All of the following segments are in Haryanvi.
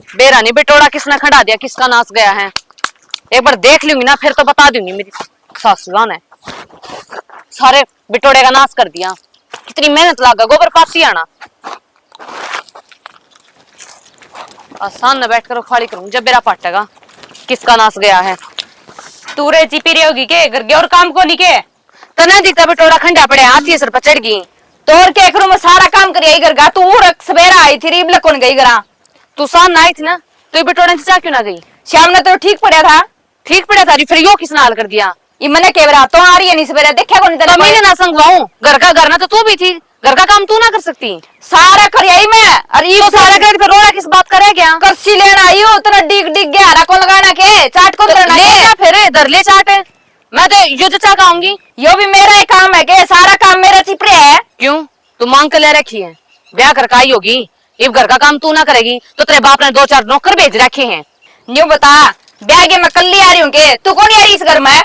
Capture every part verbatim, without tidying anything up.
बेरा नहीं बिटोड़ा किसने खंडा दिया, किसका नाश गया है। एक बार देख लूंगी ना, फिर तो बता दूंगी मेरी सासुआ ने। सारे बिटोड़े का नाश कर दिया। कितनी मेहनत लागा गोबर पाथी आना। आसान न बैठ कर खाली करूं जब बेरा पाटेगा, किसका नाश गया है। तू रे चिपी रही होगी के घर के और काम को नहीं के? तने दिखता बिटोड़ा खंडा पड़े, हाथी सर पर चढ़ गई। तो और क्या करूं, मैं सारा काम कर आई घर का। तू और सवेरा आई थी, रीब लकोन गई घरा। तू शाम ना आई थी ना, तो ये बिटोड़े से चाह क्यों ना गई? शाम ने तो ठीक पड़ा था। ठीक पड़ा था, फिर यो किसने हाल कर दिया? ये मने के बेरा तो आ रही है नहीं सवेरे, देखा कोनी तने तो मैं कोई? ना संगवाऊं, घर का घर ना तो तू भी थी, घर का काम तू ना कर सकती? सारा कर आई मैं। अरे तो सारा कर, फिर रोड़ा किस बात का रह गया? करसी लेना आई हो, उतना डिग डिग गया, हरा को लगाना के, चाट को तो करना ले के? जा फिर, धर ले चाट। मैं तो यो जचा का आऊंगी। यो भी मेरा ही काम है के? सारा काम मेरा चिपरे है। क्यों? तू मांग के ले रखी है, ब्याह कर आई होगी, इब घर का काम तू ना करेगी तो तेरे बाप ने दो चार नौकर भेज रखे हैं। न्यू बता, ब्याह के मैं कल्ली आ रही हूँ के? तू कौन आ रही इस घर में?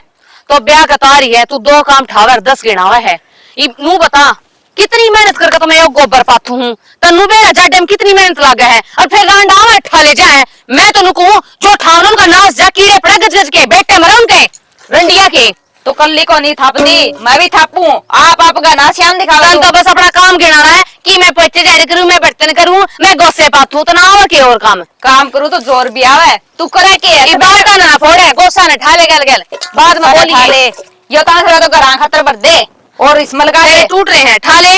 तो ब्याह का तो आ रही है, तू दो काम ठावर दस गिणावे है। इब नू बता, कितनी मेहनत करके तो मैं यो गोबर पाथू हूँ, तन्नू बेरा जाडे में कितनी मेहनत लागे है, और फिर गांड आवे ठा ले जाए। मैं तो नु कहूँ, जो ठावन उनका नाश जा, कीड़े पड़े गज गज के, बेटे मरे उनके रंडिया के। तो कल्ली को नहीं थापती, मैं भी थापूं। आप आपका ना श्याम दिखावा तन तो तू। बस अपना काम गिणाना है कि मैं पोचे झाड़ करूं, मैं बर्तन करूं, मैं गोसे पाथूं, तो ना और के और काम। काम करूं तो जोर भी आवे। तू करे के है? ये बात ना फोड़े, गोसा ने ठा ले गल गल। बाद में बोली ले। यो तां थोड़ा तो घरां खातर भर दे। और इसमें लगा ए, दे। टूट रहे हैं, ठा ले।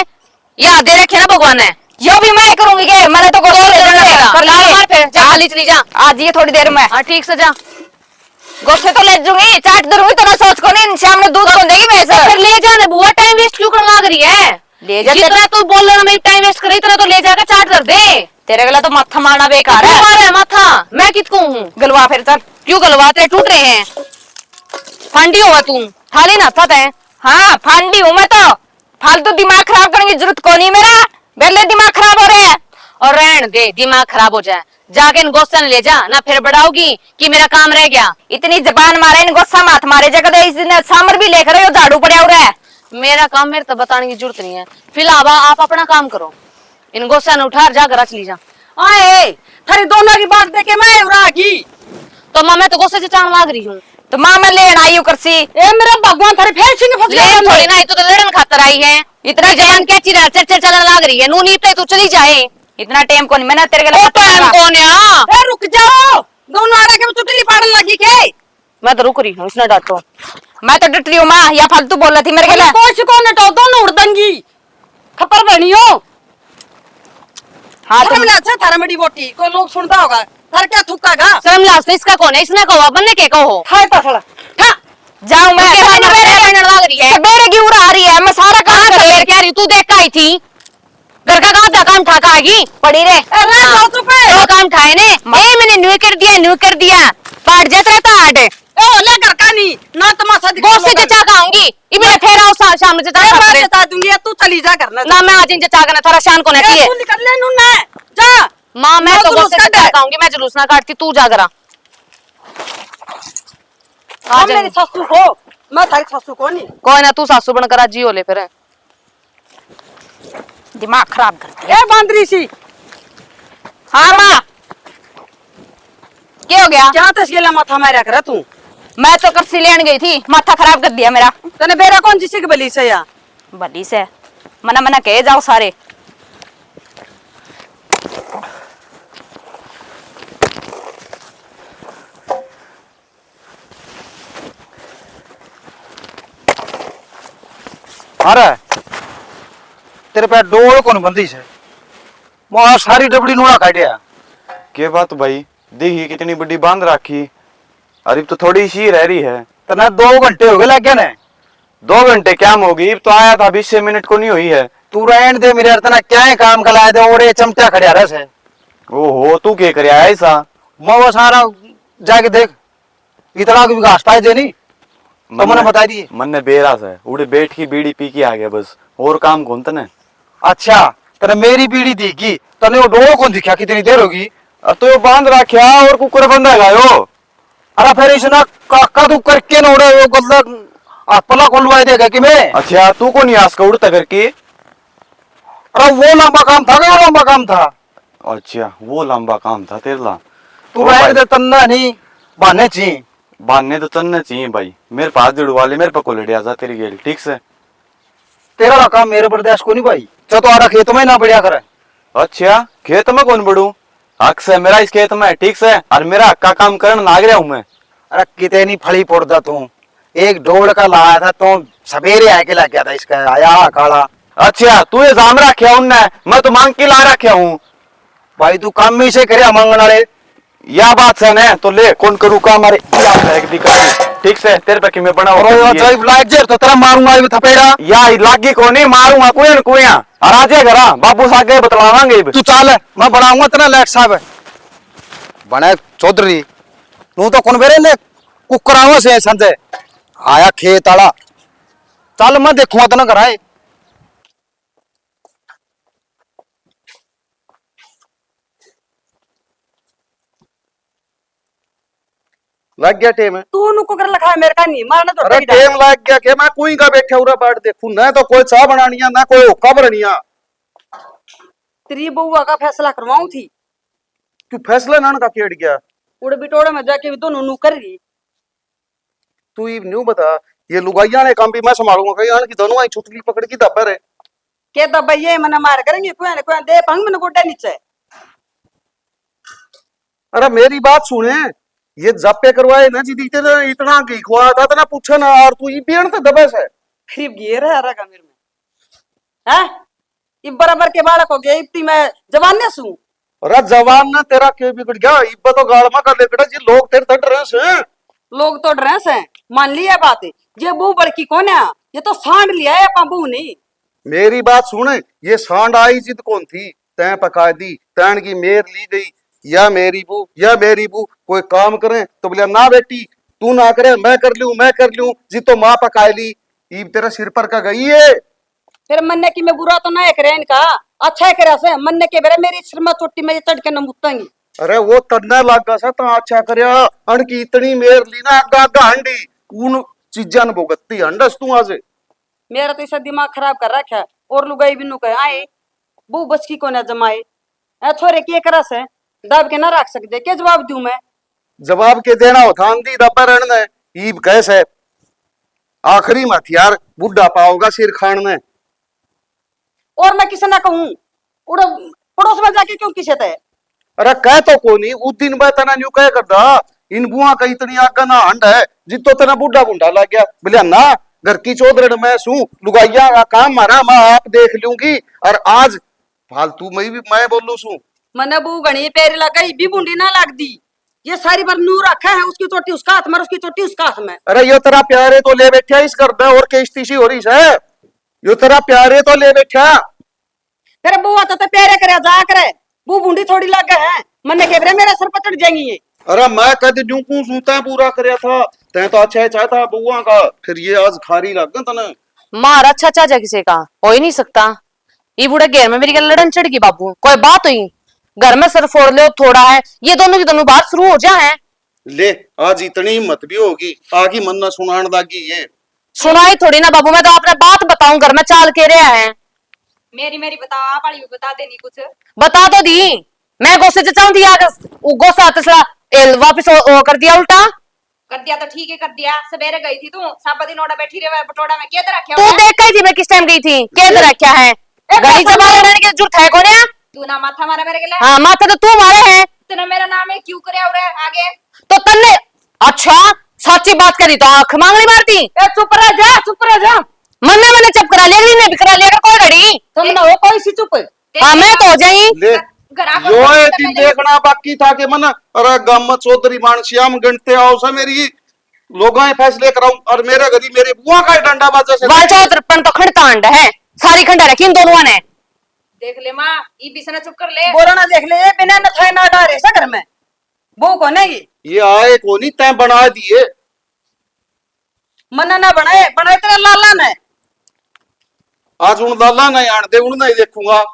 या दे रखे ना भगवान ने। यो भी मैं करूंगी के? मैंने तो गोसे तो ले जाना ले, था। कर ले। मार फिर, जा, हाँ। खाली चली जा। आज ये थोड़ी देर में। हाँ, ठीक से जा। गोसे तो ले जूंगी, चाट धरूंगी, तेरा सोच को नहीं, शाम ने दूध तो कौन देगी भैंस? फिर ले जा ना बुआ, टाइम वेस्ट क्यों करवा लाग रही है? ले जा, जितना तेरे तू बोल रहा, मैं टाइम वेस्ट कर रही, इतना तो ले जाकर चाट धर दे। तेरे गला तो माथा मारना बेकार तो है। मारे माथा, मैं कित को हूँ? गलवा फिर चल। क्यों गलवा? तेरे टूट रहे हैं। फांडी होगा तू, ठाले ना था तै। हाँ, फांडी हूँ मैं तो। फालतू दिमाग खराब करने की जरूरत कोनी मेरा, बेले दिमाग खराब हो रहा है। और रहन दे, दिमाग खराब हो जाए, जाके इन गोसा ने ले जा ना, फिर बड़ाओगी कि मेरा काम रह गया। इतनी जबान मारे, इन गोसा मात मारे जगह इस दिन सामर भी लेकर यो झाड़ू पड़ा हो रहा है। मेरा काम मेरे तो बताने की जरूरत नहीं है, फिलहाल आप अपना काम करो। इन गोसा ने उठा जा, घर चली जा। आए, थारी दोनों की बात देखे मैं उरा गई। तो माँ, मैं तो गोसे से चाण लाग रही हूँ। तो माँ, मैं लेण आई हूँ करसी। ए मेरा भगवान, थारे फेर सिंह फंस ले गया। थोड़ी ना, तू तो लड़न खातर आई है। इतना जान के चिरा चर चर चलन लाग रही है। नू नी पे तू चली जाए। इतना टाइम कौन, मैंने तेरे के ओ, टाइम कौन है? ए, रुक जाओ, दोनों आड़े के चुटली पाड़न लगी के? मैं तो रुक रही हूँ, इसने डांटो। मैं तो डट रही हूँ माँ, या फालतू बोल रही थी मेरे के लिए। कोई से कौन हटाओ, दोनों उड़दंगी। खप्पर बहनी हो। हाँ, शर्म तुम ना से थारा मड़ी बोटी, कोई लोग सुनता होगा। थार क्या थुकागा? शर्म लाज तो इसका कौन है? इसने कहो, अपन ने क्या कहो? हाय पसला। हाँ। जाऊं मैं। क्या करने मेरे लग रही है? सवेरे की उड़ा आ रही है, मैं सारा काम हाँ, कर सवेरे रही। क्या रही? तू देख आई थी। घर का आधा काम ठा के आ गई। पड़ी रे। अरे, हाँ। लो चुप है। दो काम ठाए ने। माँ। ए, मैंने न्यू कर दिया, न्यू कर दिया। पाट जाता रहता आड। ए, ओले घर का नहीं, ना तमाशा दिखा गोसे मगर। जचा के आऊंगी। ये मेरा फेरा उस शा-, शाम में जचा ए, मैं कर ले। जचा दूंगी, तू चली जा घर ना। ना, मैं आज इन जचा के ना, थारा शान को ना ए, चाहिए। तू निकल ले, नू ना। जा। माँ, मैं ना तो जुलूस गोसे जचा के आऊंगी, मैं जुलूस ना काटती, तू जा करा। आ हाँ, जा। मेरी सासू हो, मैं थारी सासू को नहीं। कोई ना, तू सासू बनकर राजी हो ले फिर। दिमाग खराब कर दिया। ए बांदरी सी। हाँ माँ। क्या हो गया? क्या तस गेला माथा मारा करे तू? मैं तो करसी लेन गई थी, माथा खराब कर दिया मेरा। तने बेरा कौन सी सिख भली से या? भली से। मना मना कहे जाओ सारे। अरे, तेरे पे डोल कौन बंदी से? मैं सारी डबड़ी नूड़ा काटिया। के बात भाई, देखी कितनी बड़ी बांध राखी, अरे तो थोड़ी सी रह रही है। तने दो घंटे हो गए लग गए ने। दो घंटे क्या होगी, तो आया था, बीस मिनट को नहीं हुई है। तू रहन दे मेरे, इतना क्या है काम का लाया दे, और ये चमचा खड़े रह से। ओहो, तू के कर आया ऐसा? मैं वो सारा जाके देख, इतना भी घास पाए दे नहीं, तो मन्ने बता दिए। मन्ने बेरा से, उड़े बैठ के बीड़ी पी के आ गया बस, और काम कौन तने? अच्छा, तने मेरी बीड़ी दिखी, तने वो डोलो कौन दिखा, कितनी देर होगी? अब तो यो बांध रखा और कुकर बंदा है यो। अरे फिर इसने काका तू करके नोड़े वो गल्ला आपला खोलवाए देगा कि मैं? अच्छा, तू को नहीं आस का उड़ता करके? अरे वो लंबा काम था, वो लंबा काम था। अच्छा, वो लंबा काम था तेरे ला। तू ओ रहने भाई। दे, तन्ना नहीं, बहाने चाहिए। बहाने तो तन्ने चाहिए भाई, मेरे पास जुड़वा ले, मेरे पे को लड़िया जा तेरी गेल, ठीक से? तेरा वाला काम मेरे बर्दाश्त को नहीं भाई। चल तो आड़ा खेत में ना बढ़िया करे। अच्छा, खेत में कौन बढ़ू? हक से मेरा इस खेत में, ठीक से? और मेरा हक का काम करन लाग रहा हूँ मैं। अरे किते नहीं फली पड़दा तू। एक डोल का लाया था तो सवेरे आके लग गया था इसका, आया काला। अच्छा, तू ये जाम रखा उनने, मैं तो मांग के ला रखा हूँ। भाई तू काम ही से करे मांगण वाले। या बात से ने तो ले, कौन करू का मारे, या फेंक दी काम, ठीक से? तेरे पे किमे बना और होता ये है। जाई लाइट जेर तो तेरा मारूंगा ये थपेड़ा। या लागी को नहीं, मारूंगा कुया न कुया। और आज ये घरा बाबू सागे बतलावांगे इब। तू चल, मैं बनाऊंगा तेरा लाइट साहब। बने चौधरी, नू तो कौन बेरे ने कुकरावा से संजय आया खेत आला। चल मैं देखूंगा तेना घर आए। लग गया टेम? तू नुको कर लखा मेरे का नहीं मारना तो अरे डर ही डर। टेम लग गया के मैं कोई का बैठा उरा बाट देखूं ना, तो कोई चाह बनानिया ना कोई हुक्का भरनिया। तेरी बउआ का फैसला करवाऊं थी। तू फैसला नान का केड़ गया? उड़े बिटोड़े में जाके भी दोनों नू कर रही। तू इब न्यू बता, ये लुगाइयां ने काम भी मैं संभालूंगा, कहीं आन की दोनों आई छुटकी पकड़ की दब्बर है। के दब्बर ये मने मार करेंगे, कोई ने कोई दे पंग मने गोड्डे नीचे। अरे मेरी बात सुने, ये जापे करवाए ना जी, इतने, इतना घी खुआ था, इतना पूछे ना, और तू ये पेन से दबे से। फिर घेर है रहा मेरे में। हैं? इब बराबर के बालक हो गए, इब ती मैं जवान ने सूं। अरे जवान ने तेरा के बिगड़ गया, इब तो गाल में कर ले बेटा जी, लोग तेरे तक डरे से। लोग तो डरे से, मान ली ये बात, ये बहू बड़की कौन है, ये तो सांड लिया है आपा बहू नहीं। मेरी बात सुन, ये सांड आई जिद कौन थी, तैं पका दी, तैन की मेर ली गई, या मेरी बू, या मेरी बू, कोई काम करें तो बोलिया ना बेटी, तू ना करे, मैं कर लूं, मैं कर लूं, जी तो माँ पका ली, ईब तेरे सिर पर का गई है। फिर मन्ने की मैं बुरा तो ना करे इनका, अच्छा ही करे से, मन्ने के बेरे मेरी सिर में चोटी में ये चढ़ के न मुत्तांगी। अरे वो तन्ने लागा सा तो अच्छा करया, अन की इतनी मेर ली ना आगा आगा हंडी, उन चीजा न भुगतती हंडस तू आज। मेरा तो इसे दिमाग खराब कर रखा है। और लुगाई बिन्नू कहे आए, बहू बस की कोने जमाए। ए छोरे के करे से, दाब के ना रख सकते, के जवाब दूं मैं? जवाब के देना हो थान दी दब्बा रहन ने, ईब कह से आखिरी में हथियार बुढ़ा पाओगा सिर खान ने। और मैं किसे ना कहूं, उड़ो पड़ोस में जाके क्यों किसे ते? अरे कह तो कोनी, उस दिन मैं तना न्यू कह करदा, इन बुआ का इतनी आगा ना हंड है, जितो तना बुढ़ा बुंडा लग गया। बोलिया ना, घर की चौधरण मैं सूं, लुगाइया का काम मारा मैं आप देख लूंगी। और आज फालतू मैं भी मैं बोलू सूं। मने बू घणी प्यारी लगे, इब भी बुंडी ना लगदी। ये सारी बार नूर रखा है, उसकी चोटी उसका हाथ में, उसकी चोटी उसका हाथ में। अरे यो तेरा प्यारे तो ले बैठा इस घर में, और किस्ती सी हो रही है। यो तेरा प्यारे तो ले बैठा। तेरे बुआ तो ते प्यारे करे जा करे, बू बूंदी थोड़ी लागे है। मन्ने के बरे मेरे सर पर चढ़ जाएंगी ये। अरे मैं कद न्यू कूं सूं, तैं पूरा करया था, तैं तो अच्छा ही चाहता बुआ का, फिर ये आज खारी लागे तने। मार अच्छा चाचा किसी का हो ही नहीं सकता। ये बूढ़े घेर में मेरी क्या लड़न चढ़ गई बाबू, कोई बात हुई? घर में सर फोड़ ले थोड़ा है, ये दोनों की दोनों बात शुरू हो जा है। ले, आज इतनी हिम्मत भी होगी, आगी मन्ना सुनान लागी ये। सुनाई थोड़ी ना बाबू, मैं तो आपने बात बताऊं, घर में चाल के रहा है। मेरी, मेरी बताओ, आप वाली भी बता देनी कुछ। बता तो दी, मैं गोसे जचाऊं थी आग, वो गोसा तसला, ए, वापस ओ, ओ कर दिया उल्टा। कर दिया तो ठीक है, कर दिया। सवेरे गई थी तू, साबा दिन ओड़ा बैठी रहे बटोड़ा में, के रखा तू हुआ है? देख गई थी मैं किस टाइम गई थी, के ये रखा है? ए, घड़ी पापा जमा जी। लड़ने की जरूरत है कोन्या? तू ना माथा मारा मेरे के लिए। हाँ, माथा तो तू मारे है। तूने मेरा नाम है क्यों करे और आगे? तो तन्ने, अच्छा, सच्ची बात करी तो आंख मांगली मारती। ए, चुप रह जा, चुप रह जा। मन्ने, मन्ने चुप करा लिया, इन्हें भी करा लिया कर कोई घड़ी। तुम ना हो कोई सी चुप। हाँ, मैं तो हो जाई। ले, घर आको यो तो ये पहले दिन देखना बाकी था कि मन, अरे गाम में चौधरी मानसिया में गणते आओ सा मेरी, लोगां ये फैसले कराऊं और मेरे घरी मेरे बुआ का ही डंडा बाजे से। वाह, चौधरपन तो खंडतांड है, सारी खंडा रखी इन दोनों ने। देख ले माँ, ये भी से ना चुप कर ले। बोलना देख ले, ये बिना नथाए ना डारे सा घर में। बहू कोने ये? ये आए कोनी, तैं बना दिए। मन्ना ना बनाए, बनाए तेरा लाला ने। आज उन लाला ने आन दे, उन नहीं देखूंगा।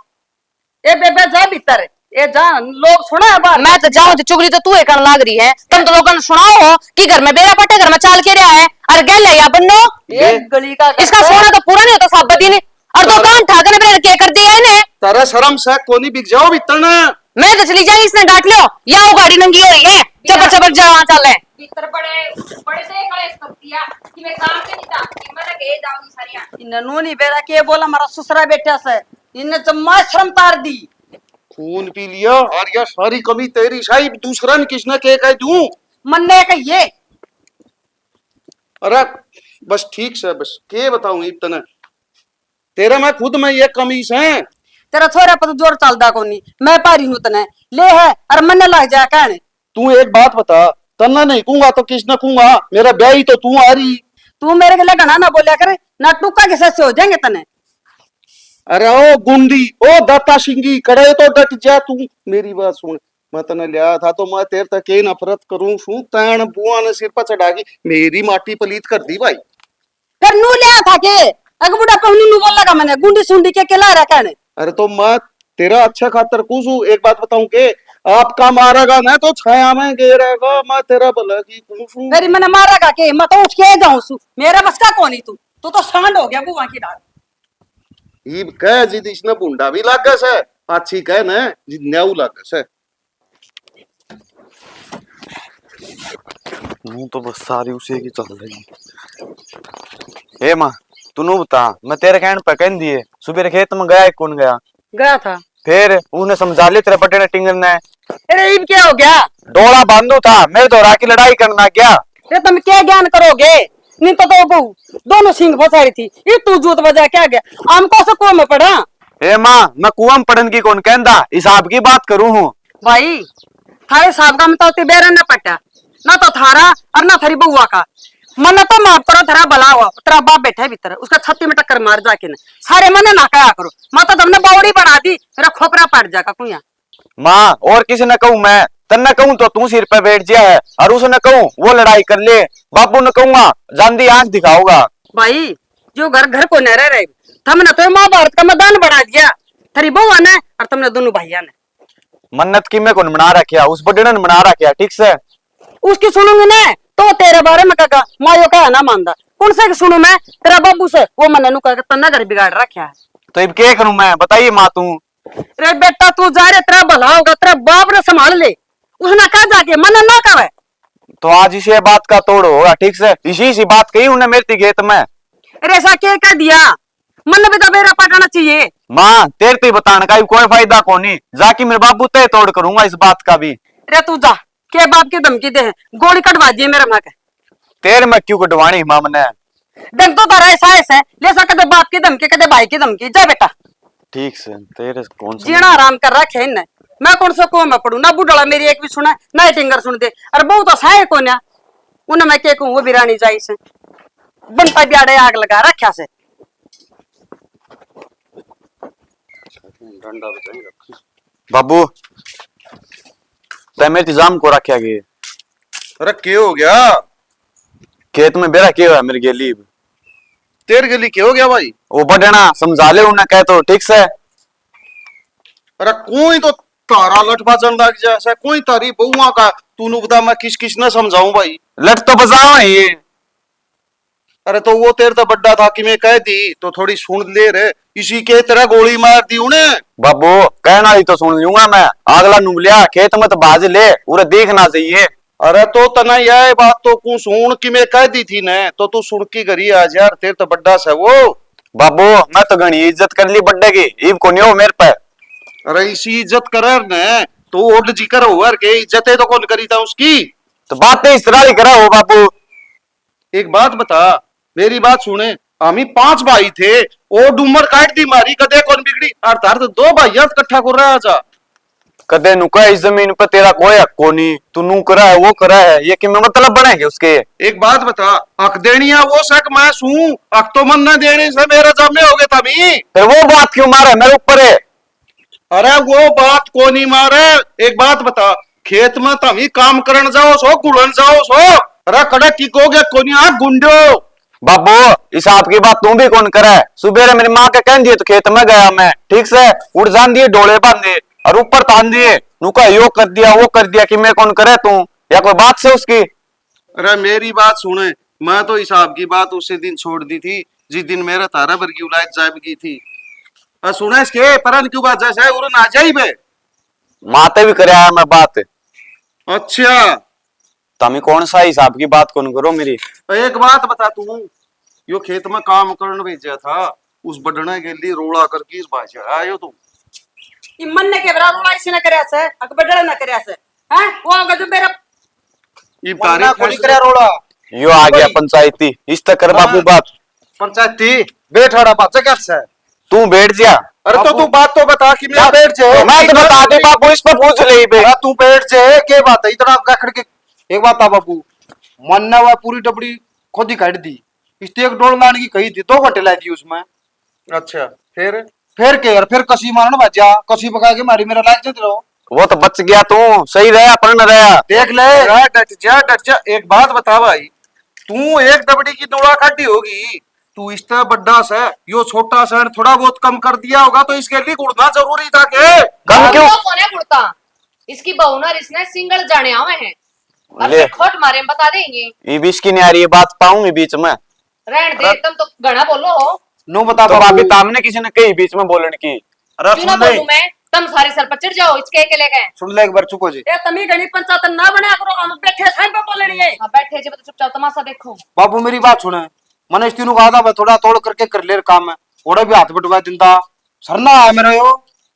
ए बेबे जा भीतर, ए जा, लोग सुना है बाहर। मैं तो जाऊं तो चुगली तो तू ही करन लाग रही है। तुम तो लोगों ने सुनाओ हो कि घर में बेरा पटे, घर में चाल के रहा है, और गैल है या बन्नो। ए ले। गली का इसका करता है। सोना तो पूरा नहीं होता साबत ही नहीं। और दो कान ठा के ना के कर दिया है ने। तारा शर्म से कोनी, बिक जाओ भीतर ना। मैं तो चली जाऊँ, इसने डांट लो, या वो गाड़ी नंगी हो रही है, चपर चपर जा वहां चल है। भीतर बड़े, बड़े से कलेश कर दिया कि मैं काम के नहीं था, कि मैं लगे जाऊंगी सारियां। इन्हें नू नहीं बेरा के बोला, हमारा ससुरा बेटा से, इन्हें जम्मा शर्म तार दी। खून पी लिया, और या सारी कमी तेरी साहिब, दूसरा ने किसने के कह दूं? मन ने कहिए। अरे बस ठीक से, बस के बताऊं इब तने, तेरे में खुद में ये कमी से। तेरा छोरा पर तो जोर चलदा कोनी, मैं पारी हूं तने ले है और मन लग जा कहने। तू एक बात बता, तन्ने नहीं कहूंगा तो किसने कहूंगा? मेरा ब्याह ही तो तू आ रही। तू मेरे के लिए घना ना बोलिया कर, ना टुक्का के सस्से हो जाएंगे तने। अरे ओ गुंडी, ओ दाता सिंगी, कड़े तो डट जा तू। मेरी बात सुन, मैं तने लिया था तो मैं तेरे तक के नफरत करूं सू, तैन बुआ ने सिर पर चढ़ा के मेरी माटी पलीत कर दी भाई। फिर नू लिया था के? अग बुढ़ा पहुनी नू बोलेगा मैंने, गुंडी सुंडी के, के ला रखा ने। अरे तो मैं तेरा अच्छा खातर कूसू, एक बात बताऊं के, आपका मारेगा ना तो छाया में गेरेगा, मैं तेरा भला की कूसू। मेरी मैंने मारेगा के, मैं तो उठ के जाऊं सू, मेरा बस का कोनी तू, तू तो सांड हो गया बुआ की डाल। इब कह जिद इसने भूंडा भी लागे से, अच्छी कह न जिद न्याऊ लागे से। नू तो बस सारी उसी की चल रही। ए माँ, तू नू बता, मैं तेरे कहने पे कह दिए, सुबह खेत में गया कि कौन गया? गया था। फिर उन्हें समझा ले तेरे बड़े ने टिंगर ने। अरे इब क्या हो गया? डोला बांधू था, मेरे तो राखी लड़ाई करना गया। अरे तुम क्या ज्ञान करोगे? नहीं तो, तो बहू दोनों सिंग फंसा रही थी, ये तू जूत बजा क्या गया? हमको से कुआं में पड़ा। ए माँ, मैं कुआं में पड़न की कौन कहंदा, हिसाब की बात करूँ हूँ। भाई, थारे हिसाब का मैं तो बेरा न पटा, ना तो थारा और ना थारी बउआ का। मन्ने तो माफ करो, थारा भला हुआ, तेरा बाप बैठा है भीतर, उसका छाती में टक्कर मार जाके ना। सारे मन्ने ना कहा करो, मैं तो तुमने बावड़ी बना दी, मेरा खोपरा पड़ जाएगा कुया। माँ, और किसी ने कहूँ मैं? तन्ने कहूँ तो तू सिर पे बैठ जिया है, और उसने कहूँ वो लड़ाई कर ले। बाबू ने कहूँगा, जांदी आंख दिखाओगा। भाई, जो घर घर को न रह रहे, थमने तो महाभारत का मैदान बना दिया, थारी बउआ ने और तुमने दोनों भाइया ने। मन्नत की मैं कौन बना रखा, उस बड़े ने बना रखा, ठीक से? उसकी सुनूंगी ना तो तेरे बारे में कहेगा, माँ यो कहा ना मानदा। कौन से की सुनू मैं? तेरा बाबू से, वो मन्ने नु कहा, तन्ने घर बिगाड़ रखा है। तो इब के करूँ मैं, बताइए माँ तू। रे बेटा, तू जा रे, तेरा भला होगा, तेरा बाप ने संभाल ले। उसने कहा जाके, मन्ने ना कहे। तो आज इसी बात का तोड़ होगा, ठीक से? इसी, इसी बात कही उन्हें मेरे ती खेत में। अरे ऐसा के कह दिया? मन्ने भी तो बेरा पटाना चाहिए। माँ, तेरे ती बताने का भी कोई फायदा कोनी, जाके मेरे बाबू ते तोड़ करूंगा इस बात का भी। रे तू जा, के बाप की धमकी दे, गोली कटवा दिए मेरे माँ के। तेरे में क्यों कटवानी माँ मने? ढंग तो तारा ऐसा, ऐसा है, ले सा कदे बाप की धमकी, कदे भाई की धमकी। जा बेटा। ठीक से, तेरे कौन सा जीना हराम कर रखे इनने। मैं कौन सा कुआं में पड़ू? ना बुढ़ला मेरी एक भी सुना, ना ही टिंगर सुन दे। अरे बहू तो साहे कोन्या, उन्हें मैं के कहूँ, वो भी रानी जाई से। बनता ब्याड़े आग लगा रखा से। डंडा बजाई रखा। बाबू, तै मेरे ती जाम को रखा के? अरे के हो गया? खेत में बेरा के हुआ मेरे गेली? तेरे गेली के हो गया भाई? वो बड़ना समझा ले उन्हें, कह तो ठीक से। अरे कोई तो तारा लठ बाजन लग जा से, कोई तारी बहुआ का, तू नु बता मैं किस किस ने समझाऊं भाई? लठ तो बजाओ ही। अरे तो वो तेरे तो बड्डा था कि मैं कह दी तो थोड़ी सुन ले रे, इसी के तरह गोली मार दी उन्हें। बाबू, कहना ही तो सुन लूंगा मैं, अगला नुबलिया खेत मत बाज ले, उरे देखना चाहिए। अरे तो तने यह बात तो कू सुन कि मैं कह दी थी ने, तो तू सुन के घर ही आ जा, तेरे तो बड्डा से वो। बाबू, मैं तो घणी इज्जत कर ली बड्डे की, इब कोनी हो मेरे पे। अरे इसी इज्जत करे ने, तो ओड जिक्र होवर के इज्जत है तो कौन करी था उसकी? तो बातें इस तरह ही करा हो बाबू। एक बात बता, मेरी बात सुने, हम ही पांच भाई थे, ओ डूमर काट दी मारी, कदे कौन बिगड़ी, और तार तो दो भाइयां इकट्ठा कर रहा जा। कदे नु कह, इस जमीन पे तेरा कोई हक कोनी, तू नू करे है, वो करे है, ये किमें मतलब बनेंगे उसके? एक बात बता, हक देनी है वो शक मैं सूं, हक तो मन ना देने से मेरा जमे हो गए तभी। फिर वो बात क्यों मारे मेरे ऊपर है? अरे वो बात कोनी मारे, एक बात बता, खेत में तमी काम करन जाओ सो, कुड़न जाओ सो, अरे कड़े टिकोगे कोनी आ गुंडो। बाबू, इस आपकी बात तू भी कौन करे? सुबेरे मेरी माँ के कह दिए तो खेत में गया मैं, ठीक से, उड़ जान दिए डोले बांधे और ऊपर तान दिए, नुका यो कर दिया, वो कर दिया कि मैं कौन करे तू, या कोई बात से उसकी? अरे मेरी बात सुने, मैं तो इस आपकी बात उसी दिन छोड़ दी थी, जिस दिन मेरे तारा वर्गी औलाद जाम गई थी। आ, सुना इसके, परन क्यों बात जैसे है, उरे ना जाई बे। माँ ते भी करया मैं बात। अच्छा। तमी कौन सा हिसाब की बात कौन करो मेरी? एक बात बता तू, यो खेत में काम करने भेजा था, उस बडने के लिए रोला करके इस भाषा आयो तू। ई मन ने के बरा रोला इसी ने करया से, अक बडले ने करया से। हैं? वो आगे जो मेरा इब तारीख कोनी करया रोला। यो आ गया पंचायती, इस तक कर बाबू बात। पंचायती, बैठ आड़ा बात क्या से? तू बैठ जा। अरे तो बाबू। तू बात तो बता कि मैं बैठ जा। मैं तो बता दे बाबू, इस पर पूछ ले बे। अरे तू बैठ जा, के बात है इतना गखड़ के? एक बात आ बाबू, मन ने वह पूरी डबड़ी खुद ही काट दी, इसते एक डोल लाने की कही थी, दो घंटे ला दी उसमें। अच्छा, फिर? फिर के यार, फिर कसी मारन बाजा, कसी बगा के मारी मेरा लाग जाते रहो। वो तो बच गया तू, सही रहा, पर न रहा। देख ले। अरे डट जा, डट जा। एक बात बता भाई, तू एक दबड़ी की नोड़ा काटी होगी, तू इस तरह बड्डा से, यो छोटा से, थोड़ा बहुत कम कर दिया होगा तो इसके लिए गुड़ना जरूरी था के? कम क्यों? वो कौन है गुड़ता? इसकी बहू ना इसने सिंगल जाने आवे हैं। और ले। फिर खोट मारे में बता देंगे। ये भी इसकी नहीं आ रही है बात, पाऊंगी बीच में। रहन दे, अरे तुम तो घना बोलो हो। नो बता तो बाबू। भाभी, तामने किसी ने कही बीच में बोलने की? अरे क्यों ना सुन ले। बोलूं मैं? तुम सारे सर पर चढ़ जाओ, इसके के लेके। सुन ले एक बार, चुप हो जे। ए, तमी घणी पंचायत ना बना करो, हम बैठे साइन पे बोलनी है। हाँ, बैठे जे, तो चुपचाप तमाशा देखो। बाबू, मेरी बात सुने, मैंने इस तीनों कहा था, भाई, थोड़ा तोड़ करके कर ले काम है, ओड़े भी हाथ बटवा दिंदा, सरना है मेरा यो,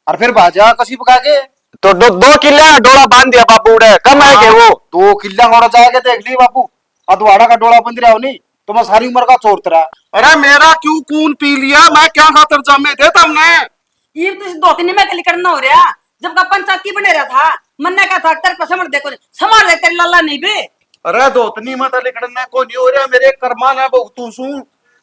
और फिर भाजा कसी पका के। तो दो, दो किले का डोला बांध दिया बाबू उड़े, कम है के वो? दो किले का डोला जाके देख ली बाबू, अदवाड़ा का डोला बंध रहा हो नहीं, तो मैं सारी उम्र का चोर तेरा। अरे मेरा क्यों खून पी लिया, मैं क्या खातर जामे थे तुमने? ये तो इस दो तीन में कली करना हो रहा, जब का पंचायती बने रहा था, मन्ने कहा था, "तेरे को समझ दे, कोई समझ दे, तेरे लाला नहीं बे।" अरे धोतनी में तो लिखण ने को नहीं हो रहा, मेरे कर्मा ने भुगतू सू।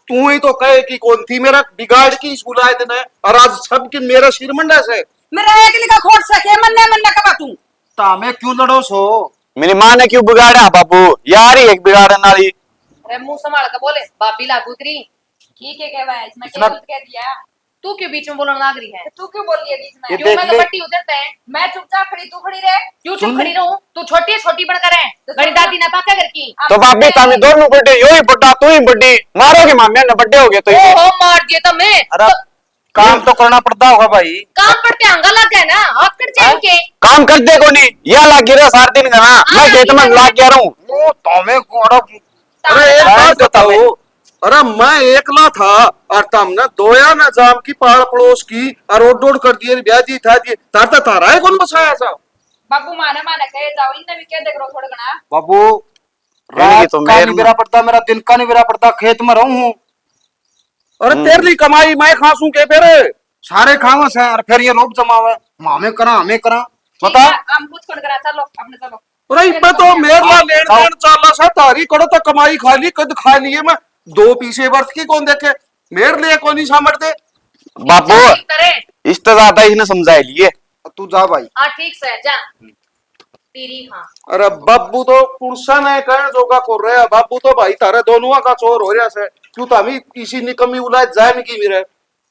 तू ही तो कहे कि कौन थी मेरा बिगाड़ की सुलाए देना, और आज सबके मेरा सिर मंडा से। मेरा एक लिखा खोट सके, मन्ने मन्ने कहा तू। तामे क्यों लड़ो सो? मेरी माँ ने क्यों बिगाड़ा बाबू? यार ही एक बिगाड़न वाली। अरे मुंह संभाल के बोले, भाभी लागू तेरी। ठीक है, कहवा है इसमें इतना क्या कह दिया? तू क्यों बीच में बोलने लाग रही है? तू क्यों बोल रही है बीच में? ये क्यों, देख मैं तो ले। बट्टी उधर तय। मैं चुपचाप खड़ी, तू खड़ी रह। क्यों चुप सुन खड़ी ले। रहूं? तू छोटी है, छोटी बनकर है। तो बड़ी सुन दादी ले। ना पाका घर की। तो भाभी, तामी दोनों बड्डे, यो ही बड्डा, तू ही बड्डी। मारोगे माम्या ने बड्डे हो गए तो ये। ओहो, मार दिए तो मैं। अरे तो काम तो करना पड़ता होगा भाई। काम पड़ते आंगा लग गए ना, हाथ कट जाएंगे। काम कर दे कोनी, या लाग गया सारा दिन घना, मैं खेत में लाग गया रहूं। ओ, तामे कोड़ा। अरे, एक बात बताओ, अरे, मैं एकला था और तुमने दोया ना जाम की पाल पड़ोस की और ओड ओड कर दिए, ब्याह दी था दिए, तार ता थारा है कौन बसाया सा? बाबू माने माने कहे जाओ, इनने भी कह दे करो थोड़ा घना। बाबू, रात का नहीं बेरा पड़ता मेरा, दिन का नहीं बेरा पड़ता, खेत में रहूं हूं। अरे, तेरे लिए कमाई मैं खासूं के फिर? सारे खावा से और फिर ये लोग जमावे, हमें करा, हमें करा। बता। हम कुछ कौन करा, चलो, अपने चलो। अरे, इब्बे तो मेरे ला लेन देन चाला सा, तारी कड़ो तो कमाई खा ली, कद खा लिए मैं, दो पीसे वर्ष की कौन देखे, मेरे लिए कोनी समझते। बाबू, इस तरह ज्यादा इसने समझा लिए। तू जा भाई। हाँ, ठीक से जा। तेरी हाँ। अरे बाबू तो कुणसा ने कहण जोगा कर रहा, बाबू तो भाई थारे दोनुआ का चोर हो रहा से, क्यों तो हमें इसी निकम्मी औलाद जाए नहीं की मेरे।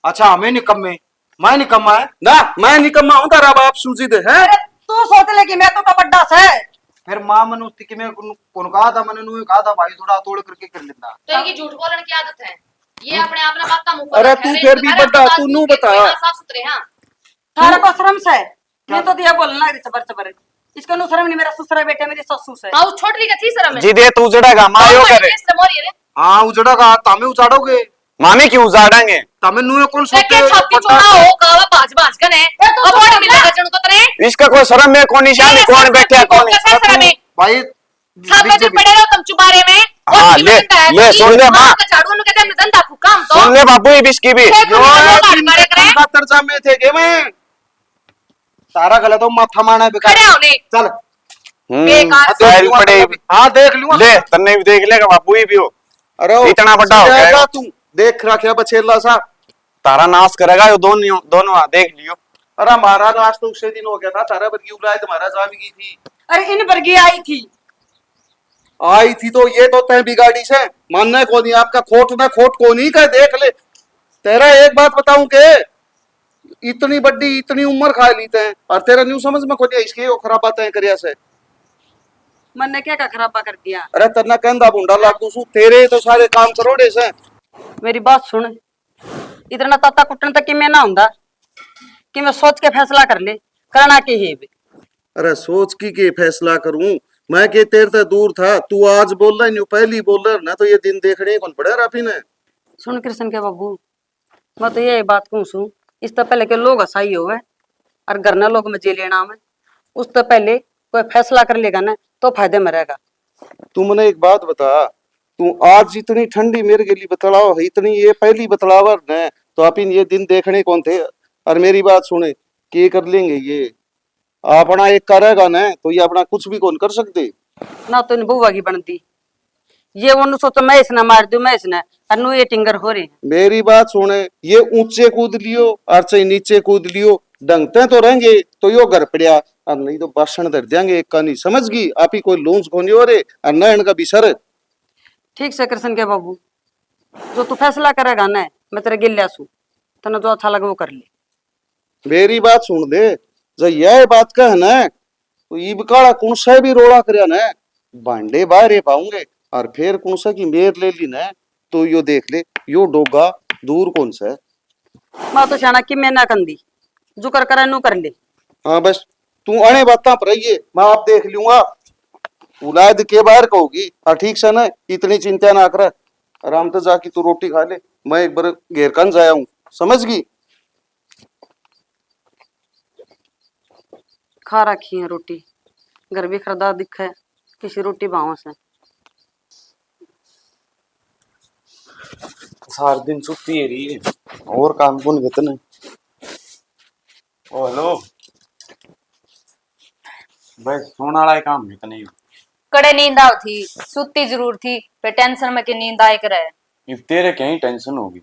अच्छा, हमें निकम्मे, मैं निकम्मा है? ना, मैं निकम्मा हूँ, तेरा बाप सूजी दे है। अरे, तू सोच ले कि मैं तो, तो बड्डा से। फिर माँ मने उसकी कि मैं कौन, कौन कहा था, मैंने नुए कहा था भाई थोड़ा तोड़ करके कर लेता। तो इनकी झूठ बोलने की आदत है, ये अपने आप ने बात का मुंह अरे तू फिर भी बड्डा, तू नू बता। साफ सुथरे हाँ। थारा को शर्म से, मैं तो दिया बोलने लग रही चबर चबर। इसका नु शर्म नहीं, मेरा ससुरा बेटा मेरी सासू से। हाँ, उस छोटली का थी शर्म है। जी दे तू उजड़ेगा, माँ यो करे। शर्म हो रही है रे। हाँ, उजड़ेगा, तामे उजाड़ोगे। मामी क्यों उजाड़ेंगे? तामे नुए कौन सोते देखे छाती बता चुना हो, काला भाज भाज कने। ए, तू अब चुप और कर मिला ले। गजन को तने। इसका कोई शर्म है, कौन निशान है, कौन बैठे है, कौन कैसा शर्म है? भाई, साबे दिन पड़े रहो तुम चुबारे में। हाँ, ले, ले, सुन ले, माँ। झाड़ू नु कहते हमने धंधा फूका हम तो। सुन ले बाबू, ये बिस्की भी। खेत में लोग आड़ मारे करे। खातर जामे थे के मैं? सारा गलत हो, माथा मारना है बेकार। खड़े होने। चल। हम्म, बेकार। हाँ, देख लूंगा पड़े। हाँ, देख लूंगा। ले, तन्ने भी देख लेगा बापू, ये भी हो। अरे, इतना बड़ा हो गया। तू देख रखा बछेला सा। तारा नाश करेगा यो दोनों, दोनों, हाँ, देख लियो। अरे, हमारा नाश तो उसे दिन हो गया था, तारा बरगी औलाद हमारा जाम गई थी। अरे, इन बरगी आई थी। आई थी तो ये तो तय बिगाड़ी से, मानना कोनी, आपका खोट ना खोट कोनी का, देख ले। तेरा एक बात बताऊं के, इतनी बड़ी, इतनी उम्र खा ली तय, और तेरा न्यू समझ में कोनी, इसके यो खराबा तय करिया से। मन्ने क्या का खराबा कर दिया? अरे, तेरे ना कहंदा भूंडा लाग दूं सू, तेरे तो सारे काम करोड़े से। मेरी बात सुन, इतना ताता कुटन तक कि मैं ना हुंदा, कि मैं सोच के फैसला कर ले, करना के ही भी। अरे सोच की के फैसला करूं? मैं के तेरे ते दूर था, तू आज बोल रहा, न्यू पहली बोल रहा ना, तो ये दिन देखने ही कौन पड़ा राफी ने। सुन कृष्ण के बाबू, मैं तो यही बात कहूँ सूं, इससे पहले के लोग हसाई होवे और घर ना लोग में जे लेना में, उससे पहले कोई फैसला कर लेगा ना, तो फायदे में रहेगा। तू मने एक बात बता, तू आज जितनी ठंडी मेरे के लिए बतलाव है, इतनी ये पहली बतलावर ने, तो आप इन ये दिन देखने कौन थे? और मेरी बात सुने, के कर लेंगे ये? अपना एक करेगा ना, तो ये अपना कुछ भी कौन कर सकते। ना तो इन बुआ की बनती, ये ओनू सोचो, मैं इसने मार दूं, मैं इसने, और नू ये टिंगर हो रहे हैं। मेरी बात सुने, ये ऊंचे कूद लियो और चाहे नीचे कूद लियो, ढंगते तो रहेंगे, तो यो घर पड़या, और नहीं तो बासण धर देंगे एक कानी, समझ गई? आप ही कोई लूंज कोनी हो रे, और ना इनका बिसर। ठीक से कृष्ण के बाबू, जो तू फैसला करेगा ना, मैं तेरे गिल्या सू, तने जो अच्छा लगे वो कर ले। मेरी बात सुन ले, जब यह बात कह ना, तो ईब काला कुण से भी रोला करया ना, भांडे बाहरे पाऊंगे, और फिर कुण से की मेर ले ली ना, तो यो देख ले, यो डोगा दूर कौन से। मैं तो स्याणा कि मैं ना कंदी, जुकर करे नू कर ले। हाँ बस, तू अणे बातां पर रहिए, मैं आप देख लूंगा। औलाद के बाहर कहोगी, हाँ ठीक से ना, इतनी चिंता ना कर। आराम से जाके तू रोटी खा ले, मैं एक बार घेर कान जाया हूँ, समझ गई? खा रखी है रोटी, घर भी खरदा दिखे, किसी रोटी भाव से। सारा दिन सुत्ती है रही है, और काम कौन कितने? ओ हेलो भाई, सोने वाला ही काम कितने? कड़े नींद आव थी, सुत्ती जरूर थी, पे टेंशन में के नींद आए करे। इब तेरे क्या ही टेंशन होगी?